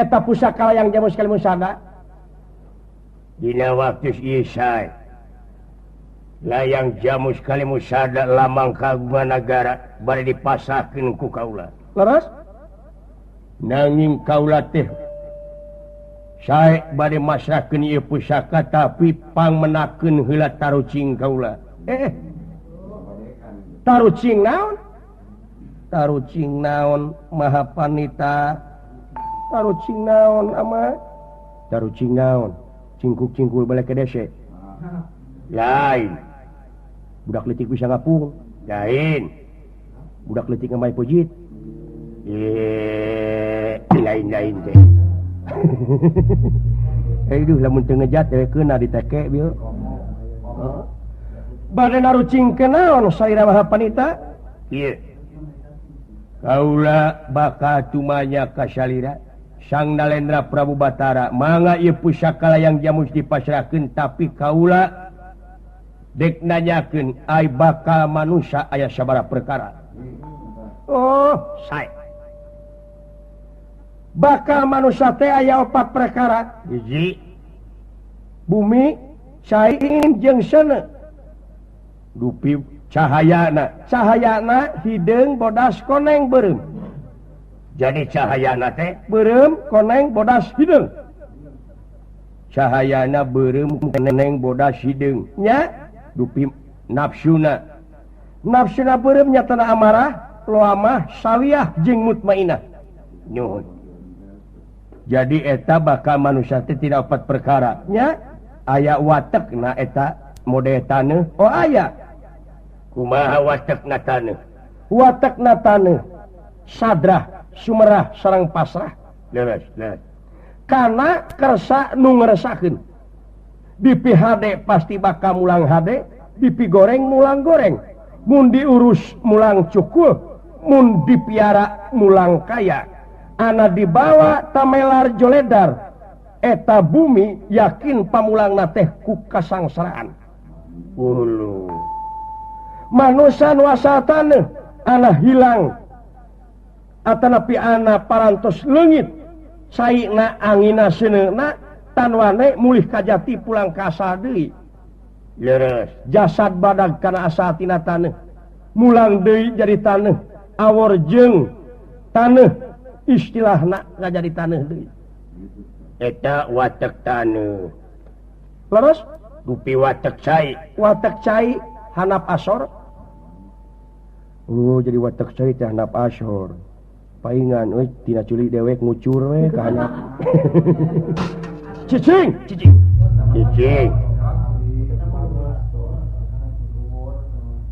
Eta pusaka layang jamus kalimusada. Dina waktu ieu sae. Layang jamus kalimusada lambang kagungan nagara bade dipasahkeun ku kaula. Leres? Nanging kaula teh sae bade masrahkeun ieu pusaka tapi pangmenakeun heula tarucing kaula. Tarucing naon? Tarucing naon Maha Panita? Tarucing naon ama? Tarucing naon? Cingkuk cingkul balik ke dese. Lain. Budak leutik bisa ngapung. Lain. Budak leutik ngamai pojit. Lain-lain teh. Aduh lamun teu ngejat dewekkeun diteke bieu. Bade narucing ke naon salira Maha Panita? Ieu. Kaula bakal tumanya ka salira Sang Nalendra Prabu Batara mangga ieu pusaka layang jamus dipasrahkeun tapi kaula dek nanyakeun ai bakal manusia aya sabaraha perkara. Oh, sae. Bakal manusia teh aya opat perkara. Hiji, bumi, cai jeung seuneu. Dupi cahayana, cahayana hideung bodas koneng beureum. Jadi cahayana teh beureum koneng bodas hideung. Cahayana beureum koneng bodas hideung. Nya dupi nafsuna. Nafsuna beureum nyatana amarah, loamah, sawiyah jeung mutmainah. Nyuhun. Jadi eta bakal manusia teh tidak opat perkara. Nya aya watekna eta mode taneuh. Oh aya. Kumaha watekna taneuh? Watekna taneuh sadrah, sumerah sareng pasrah. Leres, leres. Kana kersa nu ngresakeun. Di PHD pasti bakal mulang HD, di pigoreng mulang goreng. Mun diurus mulang cukul, mun dipiara mulang kaya. Ana dibawa tamelar joledar. Eta bumi yakin pamulangna teh ku kasangsaraan. Ulu. Manusa nu asal taneuh ana hilang atanapi ana parantos leungit saina angina seuneuna tanwane mulih kajati pulang ka asal deui. Leres. Jasad badag kana asal tina taneuh mulang deui jadi taneuh awor jeung taneuh istilahna ngajadi taneuh deui. Eta watek taneuh. Leres? Dupi watek cai. Watek cai hanap asor. Oh, jadi watek cai teh hanap asor. Paingan euy tina culi dewek ngucur we ka hanap. Cicing, cicing. Cicing.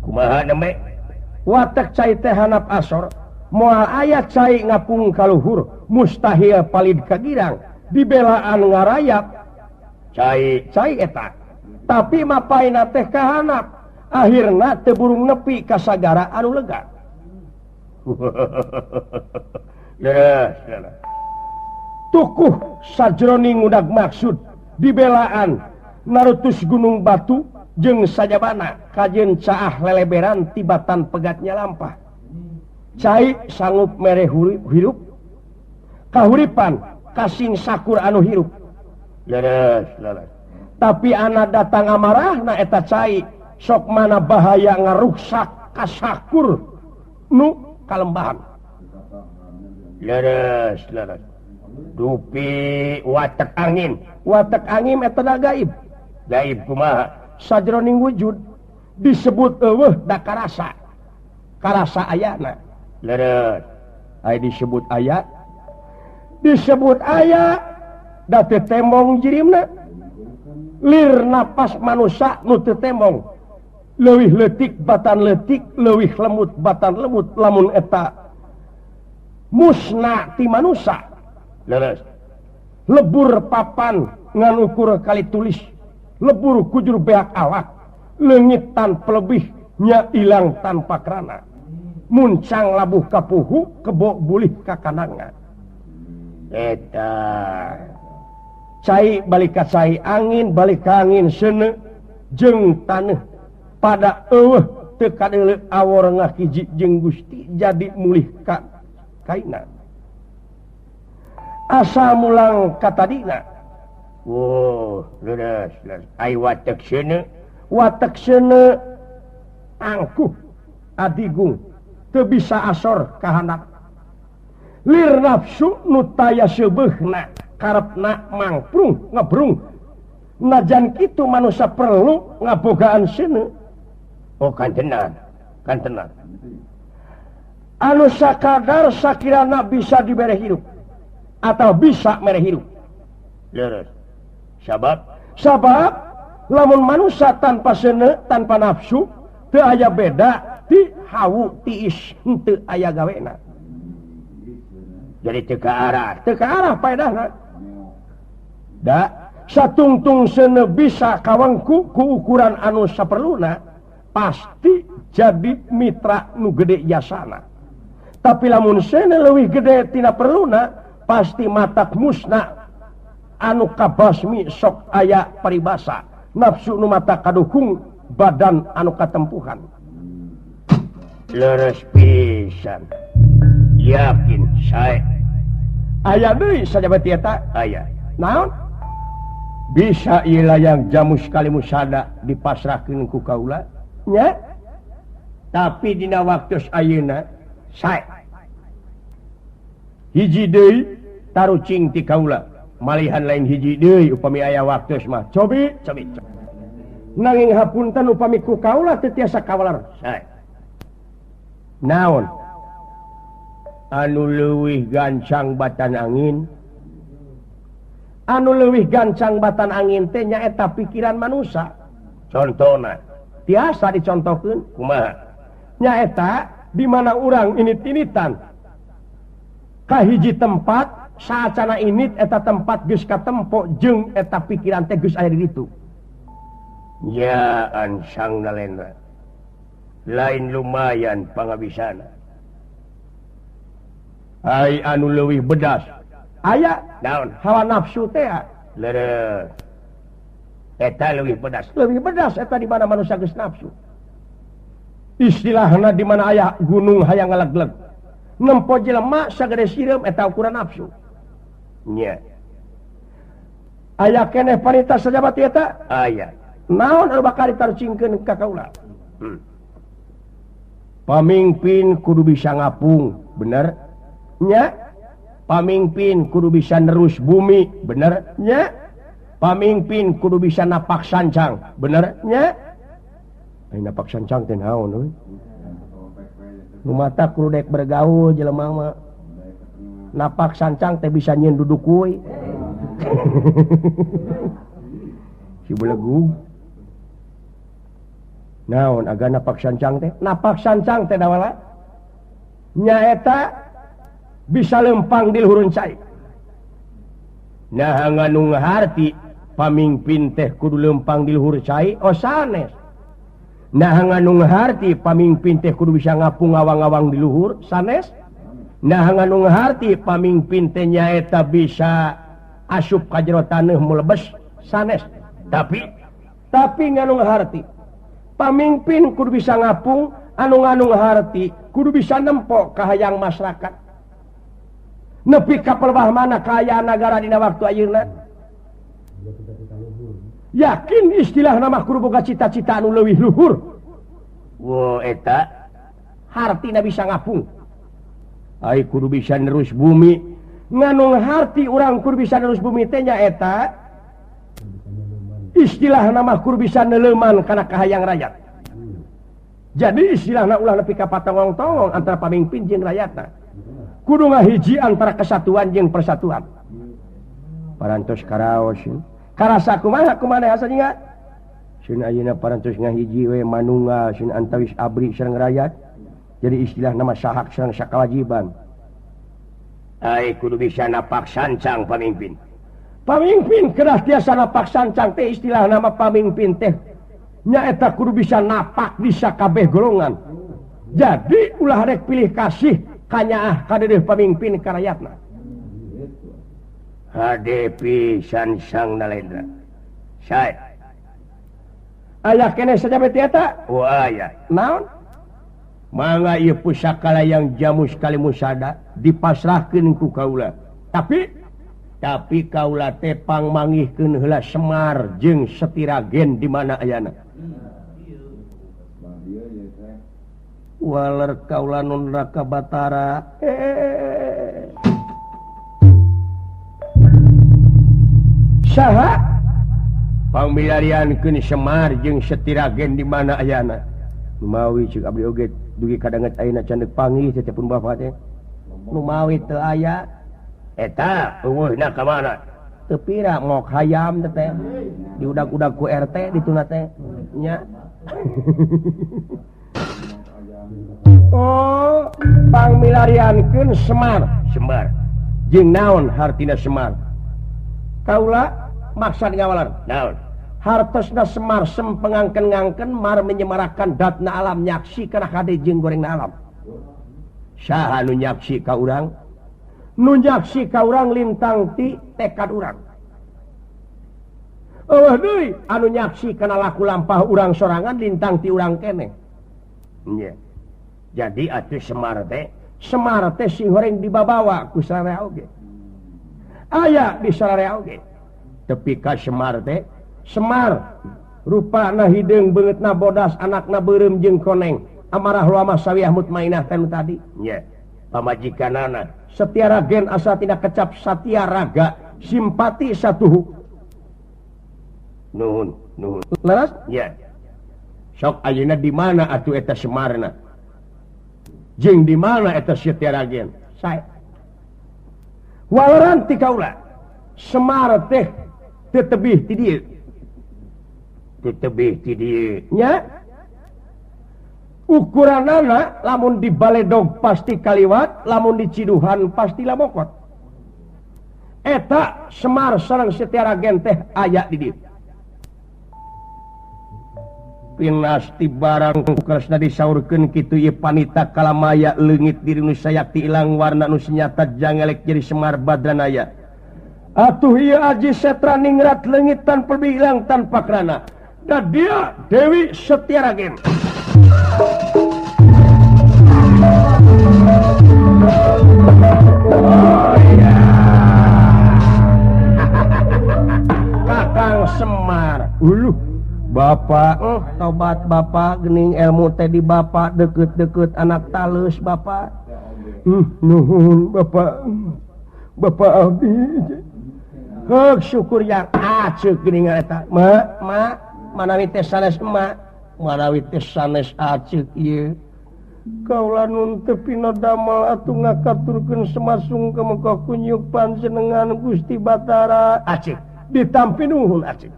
Kumaha neme? Watek cai teh hanap asor. Moal aya cai ngapung ka luhur, mustahil palid ka girang, dibelaan ngarayap. Cai, cai eta. Tapi mapaina teh ka hanap, akhirna teu burung nepi ka sagara anu lega. Leres, leres. Tukuh sajroning ngudag maksud dibelaan narutus gunung batu jeung sajabana kajeun caah leleberan tibatan pegatnya lampah. Cai sanggup mere hirup kahuripan kasing sakur anu hirup. Leres, leres. Tapi ana datang amarahna eta cai sok mana bahaya ngaruksak kasakur nu kalembahan. Leres, leres. Dupi watek angin. Watek angin eta da gaib. Gaib kumaha? Sajroning wujud disebut eueuh da karasa. Karasa ayana. Leres. Aya disebut aya. Disebut aya da teu tembong jirimna. Lir napas manusa nu teu tembong. Leuwih leutik batan leutik, leuwih lemut batan lemut lamun eta musna ti manusa. Leres. Lebur papan ngan ukur kali tulis, lebur kujur beak awak, leungit tanpa lebih, nya ilang tanpa kerana. Muncang labuh kapuhu, kebo bulih ka kananga. Eta cai balik ka cai, angin balik ka angin, seuneu jeung taneuh pada eueuh teu kadeuleu awor ngahiji jeung Gusti jadi mulih ka kaina. Asal mulang katadina. Oh, leres, leres. Ai watek seuneu, watek seuneu angkuh adigung teu bisa asor ka handap. Lir nafsu nu taya seubeuhna karepna mangprung ngebrung. Najan kitu manusia perlu ngabogaan seuneu. Oh, kantenan, kantenan. Anu sakadar sakirana bisa dibere hirup atau bisa mere hirup. Leres. Sabab? Sabab lamun manusia tanpa seuneu, tanpa nafsu, teu aya beda ti hawu tiis henteu aya gawena. Jadi teu ka arah, teu ka arah paedahna. Da satungtung seuneu bisa kawengku ku ukuran anu saperluna, pasti jadi mitra nu gede jasana. Tapi lamun seuneu leuwih gede tina perluna, pasti matak musna anu kabasmi sok aya paribasa. Nafsu nu mata kadukung badan anu katempuhan. Leres pisan. Yakin sae. Aya deui sajabat eta? Aya. Naon? Bisa ieu layang jamus kalimusada dipasrahkeun ku kaula? Nya. Tapi dina waktu ayeuna sae. Hiji deui tarucing ti kaula. Malihan lain hiji deui upami aya waktu mah. Cobi, cobi, cobi. Nanging hapunten upami ku kaula teu tiasa kawalar. Sae. Naon? Anu leuwih gancang batan angin. Anu leuwih gancang batan angin teh nyaeta pikiran manusia. Contona tiasa dicontohkeun kumaha? Nyaeta di mana urang init-initan ka hiji tempat saacana init eta tempat geus katempo jeung eta pikiran teh geus aya di ditu. Ya ansang Nalendra. Lain lumayan pangabisana. Ai anu leuwih bedas aya naon? Hawa nafsu teh. Leres. Eta leuwih pedas. Leuwih pedas eta di mana manusia geus nafsu. Istilahna di mana aya gunung hayang ngalegleg. Nempo jelema sagede sireum eta ukuran nafsu. Nya. Aya keneh panita sajabat eta? Aya. Naon anu bakal ditarucingkeun ka kaula? Pamimpin kudu bisa ngapung, bener? Nya. Pamimpin kudu bisa nerus bumi, bener? Nya. Pamimpin kudu bisa napak sancang, bener? Nya. Ai napak sancang teh naon euy? Nu mata kudu dek bergaul jelema mah. Napak sancang teh bisa nyieun duduk kuy. Si belegug. Naon aga napak sancang teh? Napak sancang teh dawala nyaeta bisa lempang di luhurun cai. Nah nganu ngaharti pamimpin teh kudu lempang di luhur cai, oh sanes. Nah nganu ngaharti pamimpin teh kudu bisa ngapung ngawang-ngawang di luhur, sanes. Nah nganu ngaharti pamimpin teh nyaeta bisa asup ka jero taneuh mulebes, sanes. Tapi nganu ngaharti pamimpin kudu bisa ngapung, anu nganu ngaharti kudu bisa nempo kahayang masyarakat. Nepi ka pelebah mana kaayaan nagara dina waktu ayeuna. Yakin istilah nama kudu boga cita-cita anu leuwih luhur. Wo eta hartina bisa ngapung. Ai kudu bisa nerus bumi. Nganu ngaharti urang kudu bisa nerus bumi teh nyaeta istilah nama kudu bisa neleuman kana kahayang rakyat. Jadi istilahna ulah nepi ka patongong-tongong antara pamimpin jeung rakyatna. Kudu ngahiji antara kesatuan jeung persatuan. Parantos karaos. Karasa kumaha kumaha asa ingat? Sun ayeuna parantos ngahiji we manunggal sun antawis abri sareng rakyat. Jadi istilah nama sahak sareng sakawajiban. Ai kudu bisa napak sancang pamimpin. Pamimpin kedah tiasa napak sancang teh istilah nama pamimpin teh nyaeta kudu bisa napak bisa kabeh golongan. Jadi ulah rek pilih kasih kanyaah kadeudeuh pamimpin ka rakyatna. Hade pisan Sang Nalendra. Sae. Aya keneh sajabat eta? Oh aya. Naon? Mangga ieu pusaka layang jamus kalimusada dipasrahkeun ku kaula. Tapi Tapi kaula teh pangmangihkeun heula Semar jeung Setiragen di mana ayana. Waler kaula nun Raka Batara. Saha? Pangmilariankeun Semar jeung Setiragen di mana ayana. Numawi ceuk abdi oge dugi kadanget ayeuna can deuk panggih teh pun bapa teh. Numawi teu aya. Eta eueuhna ka mana? Teu pira mok hayam teh teh. Diudag-udag ku RT dituna teh. Nya. Oh, pangmilariankeun Semar, Semar. Jeung naon hartina Semar? Kaula maksad ngawalar. Naon? Hartosna Semar sempengangken-ngangken mar menyemarakan datna alam nyaksi kana kade jeung gorengna alam. Saha nu nyaksi ka urang? Nu nyaksi ka urang lintang ti tekad urang. Eueuh deui anu nyaksi kana laku lampah urang sorangan lintang ti urang keneh. Nya. Jadi atuh Semar teh sing horeng dibabawa ku sararea oge. Aya di sararea oge. Tepi ka Semar teh, Semar rupana hideung beungeutna bodas anakna beureum jeung koneng. Amarah luamah sawiah mutmainah teh nu tadi. Nya. Pamajikanana Setiaragen asa tina kecap satya raga simpati satuhu. Nuhun, nuhun. Leres? Nya. Sok ayeuna di mana atuh eta Semarna? Jeung di mana eta Setiaragen? Sae. Waleran ti kaula. Semar teh teu tebih ti dieu. Teu tebih ti dieu. Nya. Ukuranana lamun di baledog pasti kaliwat, lamun di ciduhan pasti lamokot. Eta Semar sareng Setiaragen teh aya di dieu. Pinasti barang kresna disaurkeun kitu ieu panita kalamaya leungit diri nu sayakti ilang warna nu senyata jangelek jadi Semar Badranaya. Atuh ieu aji setra ningrat leungit tanpa bilang tanpa krana. Da dia Dewi Setiaragen. Oh iya. Kakang Semar. Uluh. Bapak, tobat bapak gening ilmu teh di bapak deket-deket anak talus bapak. Nuhun bapak. Bapak abdi. Heuk syukur yang aceuk geuning eta. Ma, ma, manawi teh sanes emak, manawi teh sanes aceuk ieu. Kaula nun teu pina damel atuh ngakaturkeun semasung ka muka kunyuk panjenengan Gusti Batara. Aceuk ditampi nuhun aceuk.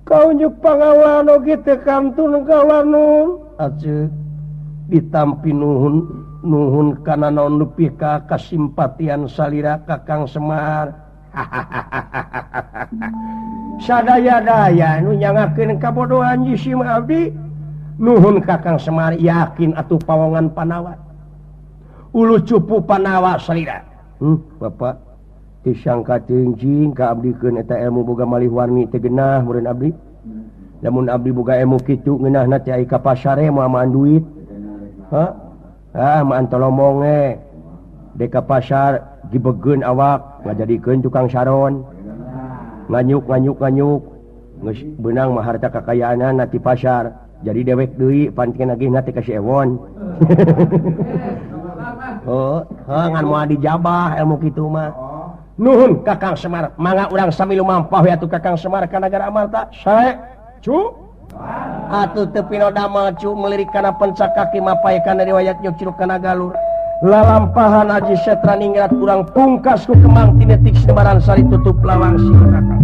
Kaunjuk pangawan oge teu kantun kaula nun. Aceuk ditampi nuhun nuhun kana naon nepi ka kasimpatian salira Kakang Semar. Sadaya-daya nu nyangakeun kabodohan jisim abdi. Nuhun Kakang Semar yakin atuh pawongan Panawa. Ulu cupu Panawa salira. Bapak disangka teuing ka abdikeun eta ilmu boga malih warni teh geunah meureun abdi. Lamun abdi boga ilmu kitu ngeunahna teh ai ka pasare moal maan duit. Ha? Ah maan tolomong ge. Dek ka pasar dibegeun awak ngajadikeun tukang saron. Nganyuk nganyuk nganyuk geus beunang mah harta kakayaanna ti pasar. Jadi dewek deui pan nagihna teh ka si Ewon. Oh, ngan moal dijabah ilmu kitu mah. Nuhun Kakang Semar, mangga urang sami lumampah we atuh Kakang Semar ka nagara Amarta. Sae, cu. Atuh teu pino damel cu melirik kana pencak kaki mapay kana riwayat nyuk curug kana galur. Lalampahan Aji Setra ningrat urang pungkas ku kemang tinetik sebaran sari tutup lawang si Kakang.